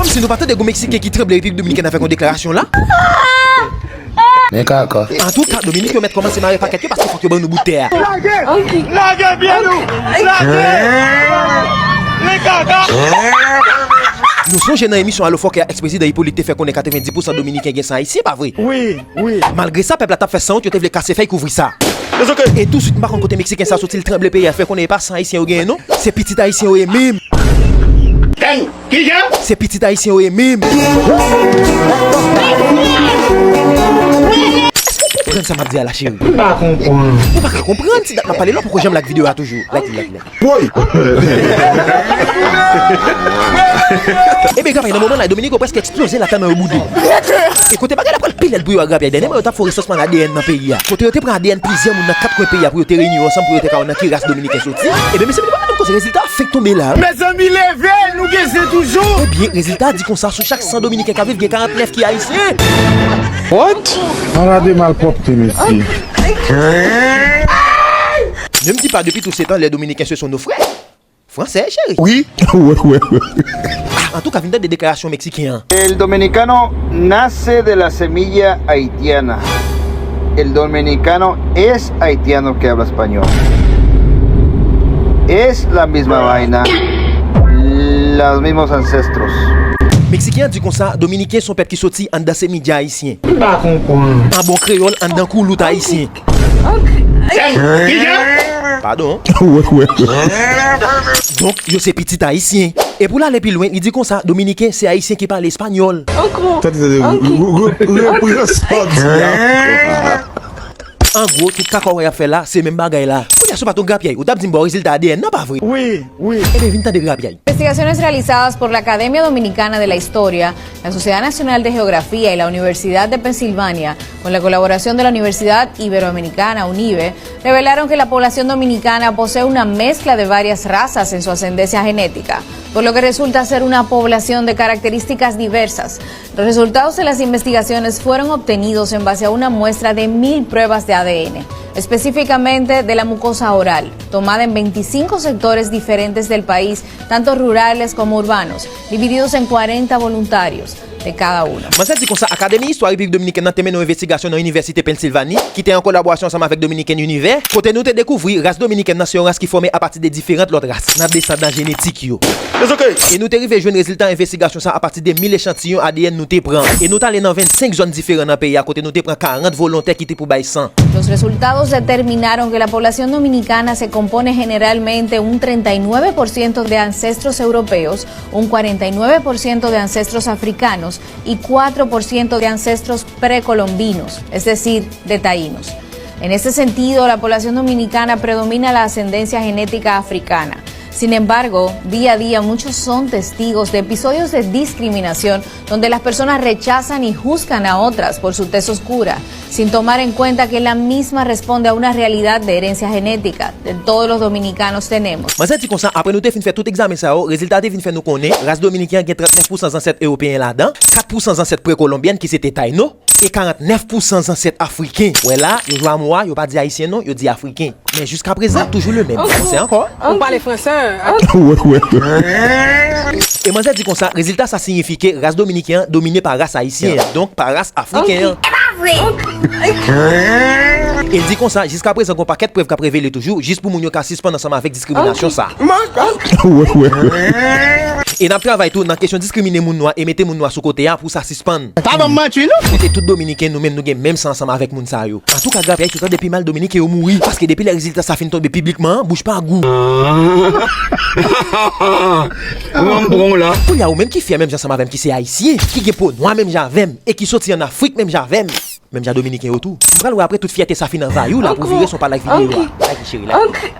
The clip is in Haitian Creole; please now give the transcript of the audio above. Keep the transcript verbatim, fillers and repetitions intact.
Si nou pa tande gon Meksiken ki tranble Repiblik Dominikèn nan fè yon deklarasyon la. Men kaka. Antouka, Dominik yo mèt kòmanse mare pakèt yo paske fòk yo ban nou bout tè a. Lage! Lage pye nou! Lage! Men kaka! Nou sonje nan emisyon Alo Fòkè a, èks-prezidan Hyppolite te fè konnen katrevenndis pousan Dominiken gen san ayisyen, pa vre? Wi, wi. Malgre sa, pèp la t ap fè sanwont, yo te vle kase fèy kouvri sa. E touswit, m pa konn kote Meksiken sa soti, l tranble peyi a, l fè konnen e pa san ayisyen yo genyen non. Se pitit ayisyen yo ye menm. Kijan? Se pitit ayisyen yo ye menm. Èske w konprann sa m ap di a la, cheri? M pa konprann. Ou pa ka konprann, ti dat m ap pale la, ou poko janm like videyo a toujou. Like li, like li, like li. Woy! Ebyen, grapyay, nan moman la, Dominik yo prèske eksploze, latann yo boude. E kote bagay la pral pi lèd pou yo a grapyay, dènyèman yo t ap fè yon resansman A D N nan peyi a. Kote yo te pran A D N plizyè moun nan kat kwen peyi a pou yo te reyini yo ansanm pou yo te ka wè nan ki ras Dominiken soti. Ebyen, mesye, nou pa tande koze rezilta a fenk tonbe la. Mezanmi, leve, nou gen zen toujou. Ebyen, rezilta a di konsa, sou chak san Dominiken k ap viv, gen karantnèf ki ayisyen. What? Ala de malpwòpte, mesye. Ne m di pa depi tout se tan, les Dominicains ce sont nos frères. Fransè, cheri. Wi. Wè, wè, wè. Antouka, vin tande deklarasyon Meksiken an. El dominicano nace de la semilla haitiana. El dominicano es haitiano que habla español. Es la misma vaina. Los mismos ancestros. Meksiken an di konsa, Dominiken se yon pèp ki soti anndan semidya ayisyen. M pa konprann. An bon kreyòl, anndan koulout ayisyen. Kijan? Padon. Wè, wè. Donk, yo se pitit ayisyen. E pou l ale pi lwen, li di konsa, Dominiken se ayisyen ki pale espanyòl. Tande, tande, re-, re-, re-, repran sa w di a. An gwo, tout kaka w wè y ap fè la, se menm bagay la. Kounye a, si w pa t yon grapyay, ou t ap di m ba w rezilta A D N nan, pa vre? Wi, wi. Ebyen, vin tande grapyay. Investigaciones realizadas por la Academia Dominicana de la Historia, la Sociedad Nacional de Geografía y la Universidad de Pensilvania, con la colaboración de la Universidad Iberoamericana, UNIBE, revelaron que la población dominicana posee una mezcla de varias razas en su ascendencia genética, por lo que resulta ser una población de características diversas. Los resultados de las investigaciones fueron obtenidos en base a una muestra de mil pruebas de A D N, específicamente de la mucosa oral, tomada en veinticinco sectores diferentes del país, tanto rurales como urbanos, divididos en cuarenta voluntarios de cada uno. Manzè di konsa, Akademi Istwa Repiblik Dominikèn nan te mennen yon envestigasyon nan Inivèsite Pennsilvani, ki te an kolaborasyon ansanm avèk Dominican Univer, kote nou te dekouvri ras dominikèn nan se yon ras ki fòme apati de diferan lòt ras nan desandan jenetik yo. E nou te rive jwenn rezilta envestigasyon sa a apati de mil echantiyon A D N nou te pran. E nou t ale nan vennsenk zòn diferan nan peyi a kote nou te pran karant volontè ki te pou bay san. Los resultados determinaron que la población dominicana se compone generalmente un treinta y nueve por ciento de ancestros europeos, un cuarenta y nueve por ciento de ancestros africanos y cuatro por ciento de ancestros precolombinos, es decir, de taínos. En ese sentido, la población dominicana predomina la ascendencia genética africana. Sin embargo, día a día muchos son testigos de episodios de discriminación donde las personas rechazan y juzgan a otras por su tez oscura, sin tomar en cuenta que la misma responde a una realidad de herencia genética que todos los dominicanos tenemos. Manzè di konsa, apre nou te fin fè tout egzamen sa yo, rezilta te vin fè nou konnen ras dominiken an gen trannèf pousan zansèt ewopeyen ladan, kat pousan zansèt prekolonbyen ki se te tayno, e karantnèf pousan zansèt afriken. Wè la, yo jwe a mo a, yo pa di ayisyen non, yo di afriken. Men jiskaprezan, toujou le menm. Fransè ankò. Ou pale fransè? Wè, wè. E manzè di konsa, rezilta sa siyifi ke ras dominiken an domine pa ras ayisyen an, donk pa ras afriken an. E l di konsa, jiskaprezan, gon pakèt prèv k ap revele toujou, jis pou moun yo ka sispann ansanm avèk diskriminasyon sa. Wè, wè, wè. E n ap travay tou nan kesyon diskrimine moun nwa e mete moun nwa sou kote a pou sa sispann. Pa ban m manti, non. Kote tout dominiken, nou menm, nou gen menm san ansanm avèk moun sa yo. Antouka, grapyay, si w tande pi mal, dominiken yo mouri. Paske depi lè rezilta sa fin tonbe piblikman, bouch pa gou. Ou an pran w la. Kounye a, ou menm ki fyè menm jan ansanm avè m, ki se ayisyen, ki gen po nwa menm jan avè m, e ki soti ann Afrik menm jan avè m, menm jan dominiken yo tou. M pral wè apre tout fyète sa fin anvayi w la pou vire son pa like videyo a. Like li, cheri, like li.